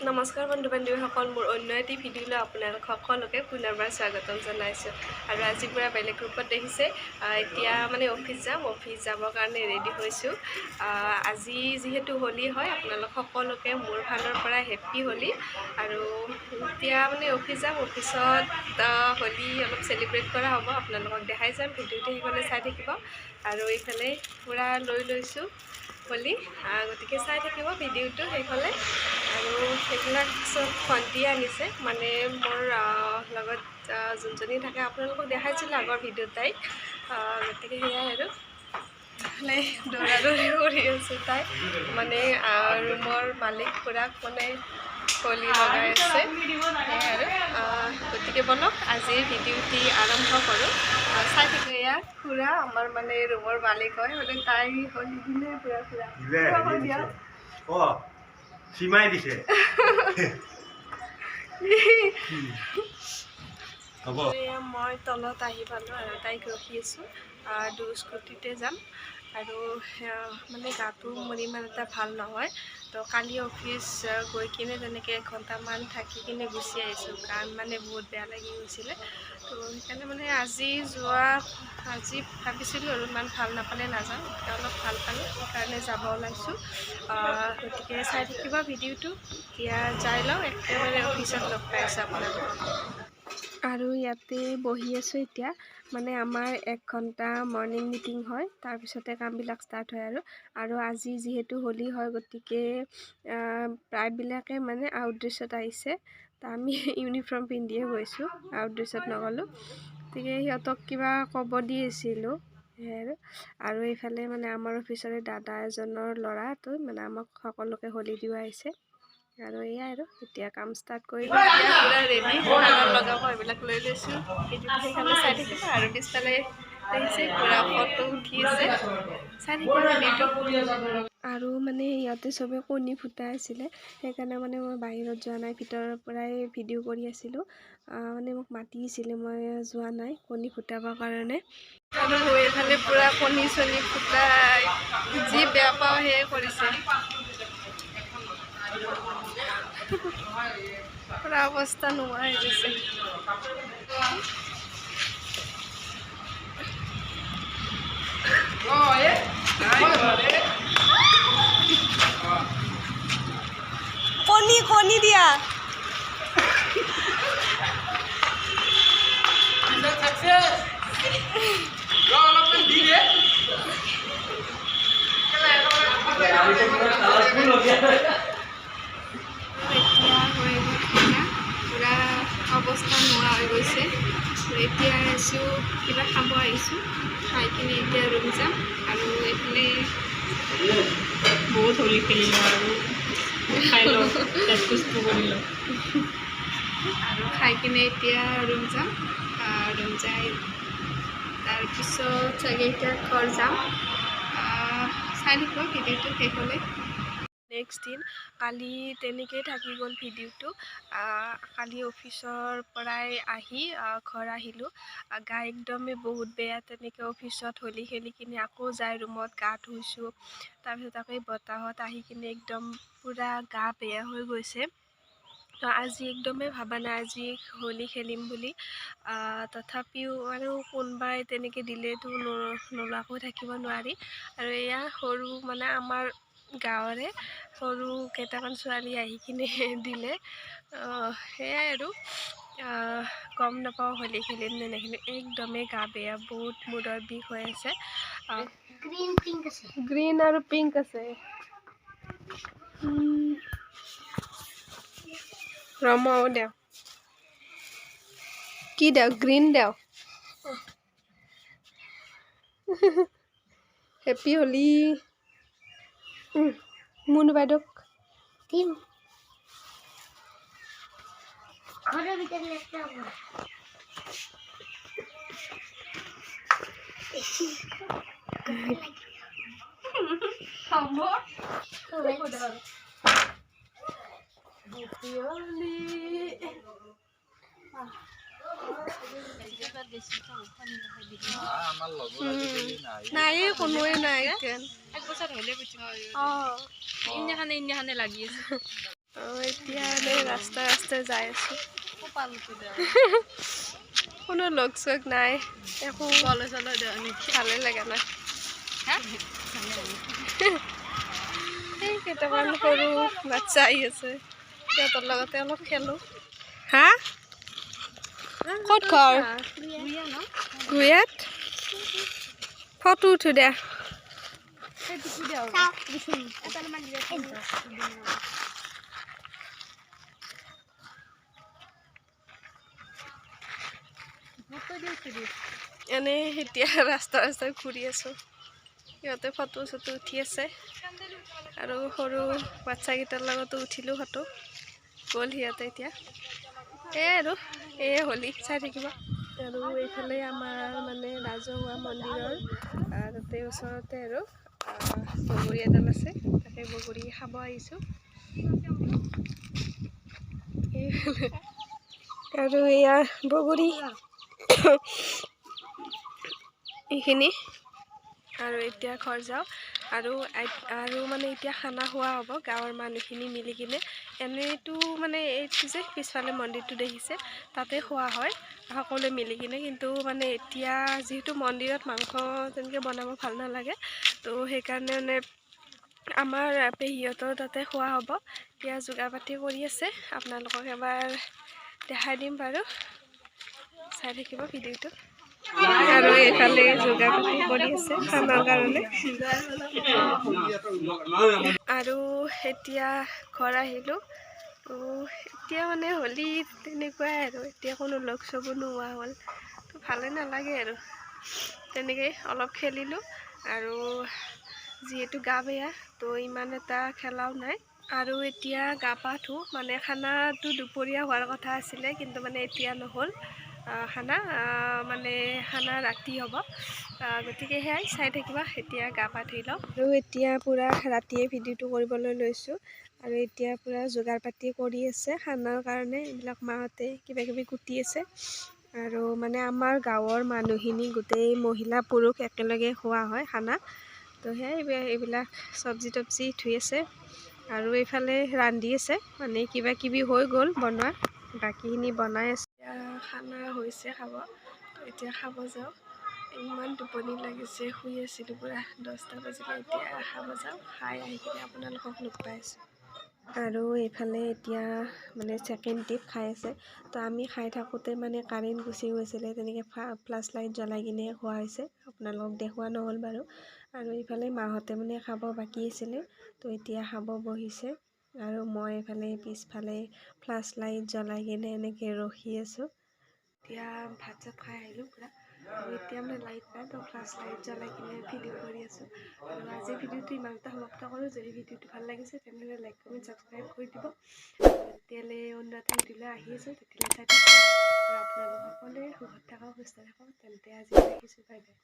নমস্কাৰ বন্ধু বান্ধৱীসকল, মোৰ অন্য এটি ভিডিঅ'লৈ আপোনালোক সকলোকে পুনৰবাৰ স্বাগতম জনাইছোঁ। আৰু আজি পূৰা বেলেগ ৰূপত দেখিছে। এতিয়া মানে অফিচ যাম, অফিচ যাবৰ কাৰণে ৰেডি হৈছোঁ। আজি যিহেতু হোলী হয়, আপোনালোক সকলোকে মোৰ ফালৰ পৰা হেপ্পী হোলী। আৰু এতিয়া মানে অফিচ যাম, অফিচত হোলী অলপ চেলিব্ৰেট কৰা হ'ব, আপোনালোকক দেখাই যাম। ভিডিঅ'টো সেইফালে চাই থাকিব। আৰু এইফালে পূৰা লৈ লৈছোঁ হোলী, গতিকে চাই থাকিব ভিডিঅ'টো সেইফালে। আৰু সেইবিলাক চব ভণ্টিয়ে আনিছে, মানে মোৰ লগত যোনজনী থাকে, আপোনালোকক দেখাইছিলোঁ আগৰ ভিডিঅ'ত তাইক। গতিকে সেয়াই। আৰু এইফালে দৌৰা দৌৰি কৰি আছে তাই, মানে ৰুমৰ মালিক খুৰাক মানে হোলী লগাই আছে, সেয়াই আৰু। গতিকে বলক, আজিৰ ভিডিঅ'টি আৰম্ভ কৰোঁ। চাই থাকোঁ। এয়া খুৰা, আমাৰ মানে ৰুমৰ মালিক হয়। মানে তাই হোলী দিলে পুৰা খুৰা। খুৰা কৈ দিয়া। অ, সীমাই দিছে হ'ব। এয়া মই তলত আহি পালোঁ আৰু তাইক ৰখি আছোঁ। স্কুটিতে যাম। আৰু মানে গাটো মোৰ ইমান এটা ভাল নহয়, তো কালি অফিচ গৈ কিনে তেনেকৈ এঘণ্টামান থাকি কিনে গুচি আহিছোঁ, কাৰণ মানে বহুত বেয়া লাগি গৈছিলে। তো সেইকাৰণে মানে আজি যোৱা, আজি ভাবিছিলোঁ আৰু ইমান ভাল নাপালে নাযাওঁ। এতিয়া অলপ ভাল পালোঁ, সেইকাৰণে যাব ওলাইছোঁ। গতিকে চাই থাকিব ভিডিঅ'টো। এতিয়া যাই লওঁ, একেবাৰে অফিচত লগ পাই আছোঁ আপোনালোকক। আৰু ইয়াতে বহি আছোঁ এতিয়া। মানে আমাৰ এক ঘণ্টা মৰ্ণিং মিটিং হয়, তাৰপিছতে কামবিলাক ষ্টাৰ্ট হয়। আৰু আৰু আজি যিহেতু হোলী হয়, গতিকে প্ৰায়বিলাকে মানে আউট ড্ৰেছত আহিছে। ত আমি ইউনিফৰ্ম পিন্ধিয়ে গৈছোঁ, আউট ড্ৰেছত নগ'লোঁ। গতিকে সিহঁতক কিবা ক'ব দি আছিলোঁ, সেয়াই আৰু। আৰু এইফালে মানে আমাৰ অফিচৰে দাদা এজনৰ ল'ৰাটো মানে আমাক সকলোকে হোলী দিব আহিছে। আৰু এয়াই আৰু, এতিয়া কাম ষ্টাৰ্ট কৰিলোঁ। এতিয়া পূৰা ৰেডি, কাণত লগাব এইবিলাক লৈ লৈছোঁ। ভিডিঅ'টো সেইফালে চাই থাকিব। আৰু পিছফালে দেখিছে পূৰা ফটো উঠি আছে, চাই থাকিব ভিডিঅ'টো। আৰু মানে ইয়াতে চবে কণী ফুটাই আছিলে, সেইকাৰণে মানে মই বাহিৰত যোৱা নাই, ভিতৰৰ পৰাই ভিডিঅ' কৰি আছিলোঁ। মানে মোক মাতি আছিলে, মই যোৱা নাই কণী ফুটাবৰ কাৰণে। আৰু এইফালে পূৰা কণী চণী ফুটাই, যি বেয়া পাওঁ সেয়ে কৰিছে। পূৰা অৱস্থা নোহোৱা হৈ গৈছে। কণী কণী দিয়া। এতিয়া হৈ গ'ল খানা, পূৰা অৱস্থা নোহোৱা হৈ গৈছে। এতিয়া আহিছোঁ, কিবা খাব আহিছোঁ, খাই কিনে এতিয়া ৰুম যাম। আৰু এইফালে বহুত হোলী খেলিলোঁ আৰু খাই লওঁ, পেট পুষ্ট কৰি লওঁ। আৰু খাই কিনে এতিয়া ৰুম যাম। ৰুম যাই তাৰপিছত চাগে এতিয়া ঘৰ যাম। চাই থাকিব ভিডিঅ'টো শেষলৈ। নেক্সট দিন, কালি তেনেকেই থাকি গ'ল ভিডিঅ'টো। কালি অফিচৰ পৰাই আহি ঘৰ আহিলোঁ, গা একদমেই বহুত বেয়া। তেনেকৈ অফিচত হোলী খেলি কিনে আকৌ যাই ৰুমত গা ধুইছোঁ, তাৰপিছত আকৌ এই বতাহত আহি কিনে একদম পূৰা গা বেয়া হৈ গৈছে। তো আজি একদমেই ভবা নাই আজি হোলী খেলিম বুলি। তথাপিও আৰু কোনোবাই তেনেকৈ দিলেতো নোলোৱাকৈ থাকিব নোৱাৰি। আৰু এয়া সৰু মানে আমাৰ গাঁৱৰে সৰু কেইটামান ছোৱালী আহি কিনে দিলে, সেয়াই আৰু। গম নাপাওঁ হোলী খেলিম নে নেখেলিম, একদমেই গা বেয়া, বহুত মূৰৰ বিষ হৈ আছে। গ্ৰীণ পিংক আছে। গ্ৰীণ আৰু পিংক আছে। ৰমও দেওঁ, কি দেওঁ? গ্ৰীণ দেওঁ। হেপী হোলী মুনু বাইদেউক দিম। ঘৰৰ ভিতৰত লেতেৰা হ'ব। বেছি হ'ব। মোবাইল। হেপী হোলী। নাইয়ে, কোনোৱে নাই এতিয়া। এক বছৰ হ'লে। অঁ। ইন্দিয়াখানে ইন্দিয়াখানে লাগি আছে। এতিয়া ৰাস্তা ৰাস্তাই যাই আছোঁ, কোনো লগ চগ নাই, একো ভালে লগা নাই। এই কেইটামান সৰু বাচ্ছা আহি আছে, সিহঁতৰ লগতে অলপ খেলোঁ। হা, ক'ত ঘৰ? গুয়াত। ফটো উঠো দে। এনেই এতিয়া ৰাস্তা ৰাস্তাই ঘূৰি আছোঁ, সিহঁতে ফটো চটো উঠি আছে আৰু সৰু বাচ্ছাকেইটাৰ লগতো উঠিলোঁ ফটো, গ'ল সিহঁতে এতিয়া। এয়াই আৰু এয়ে হোলী, চাই থাকিব। আৰু এইফালে আমাৰ মানে ৰাজহুৱা মন্দিৰৰ তাতে ওচৰতে আৰু বগৰী এডাল আছে, তাতে বগৰী খাব আহিছোঁ। আৰু এয়া বগৰী এইখিনি। আৰু এতিয়া ঘৰ যাওঁ আৰু আৰু মানে এতিয়া খানা খোৱা হ'ব গাঁৱৰ মানুহখিনি মিলি কিনে। এনেইতো মানে এইটো যে পিছফালে মন্দিৰটো দেখিছে তাতে খোৱা হয় সকলোৱে মিলি কিনে, কিন্তু মানে এতিয়া যিহেতু মন্দিৰত মাংস তেনেকৈ বনাব ভাল নালাগে, তো সেইকাৰণে মানে আমাৰ পেহীহঁতৰ তাতে খোৱা হ'ব। এতিয়া যোগাৰ পাতি কৰি আছে, আপোনালোকক এবাৰ দেখাই দিম বাৰু, চাই থাকিব ভিডিঅ'টো। আৰু এইফালে যোগাৰ পাতি কৰি আছে খানাৰ কাৰণে। আৰু এতিয়া ঘৰ আহিলোঁ। তো এতিয়া মানে হোলী তেনেকুৱাই আৰু, এতিয়া কোনো লগ চগো নোহোৱা হ'ল, তো ভালে নালাগে আৰু। তেনেকেই অলপ খেলিলোঁ আৰু যিহেতু গা বেয়া তো ইমান এটা খেলাও নাই। আৰু এতিয়া গা পা ধুওঁ, মানে খানাটো দুপৰীয়া হোৱাৰ কথা আছিলে, কিন্তু মানে এতিয়া নহ'ল খানা, মানে খানা ৰাতি হ'ব, গতিকে সেয়াই চাই থাকিবা। এতিয়া গা পা ধুই লওঁ। আৰু এতিয়া পূৰা ৰাতিয়ে ভিডিঅ'টো কৰিবলৈ লৈছোঁ। আৰু এতিয়া পূৰা যোগাৰ পাতি কৰি আছে খানাৰ কাৰণে, এইবিলাক মাহঁতে কিবা কিবি কুটি আছে। আৰু মানে আমাৰ গাঁৱৰ মানুহখিনি গোটেই মহিলা পুৰুষ একেলগে খোৱা হয় খানা, তো সেয়াই এইবিলাক চব্জি তবজি ধুই আছে। আৰু এইফালে ৰান্ধি আছে, মানে কিবা কিবি হৈ গ'ল বনোৱা, বাকীখিনি বনাই আছে। খানা হৈছে খাব, এতিয়া খাব যাওঁ। ইমান টোপনি লাগিছে, শুই আছিলোঁ পূৰা, 10টা বাজিলে, এতিয়া খাব যাওঁ। খাই আহি কিনে আপোনালোকক লগ পাই আছোঁ। আৰু এইফালে এতিয়া মানে ছেকেণ্ড টিপ খাই আছে। তো আমি খাই থাকোঁতে মানে কাৰেণ্ট গুচি গৈছিলে, তেনেকৈ ফ্লাছ লাইট জ্বলাই কিনে খোৱা হৈছে, আপোনালোকক দেখুওৱা নহ'ল বাৰু। আৰু এইফালে মাহঁতে মানে খাব বাকী আছিলে, তো এতিয়া খাব বহিছে। আৰু মই এইফালে পিছফালে ফ্লাছ লাইট জ্বলাই কিনে এনেকৈ ৰখি আছোঁ। এতিয়া ভাত চাত খাই আহিলোঁ পূৰা। আৰু এতিয়া মানে লাইট নাই, তো ফ্লাছ লাইট জ্বলাই কিনে ভিডিঅ' কৰি আছোঁ। আৰু আজিৰ ভিডিঅ'টো ইমানতে সমাপ্ত কৰোঁ। যদি ভিডিঅ'টো ভাল লাগিছে তেনেহ'লে লাইক কমেণ্ট ছাবস্ক্ৰাইব কৰি দিব। তেতিয়াহ'লে অন্য এটা ভিডিঅ'লৈ আহি আছোঁ, তেতিয়াহ'লে চাই থাকিব। আৰু আপোনালোক সকলোৱে সুখত থাকক, সুস্থ থাকক। তেন্তে আজি ৰাখিছোঁ, বাই বাই।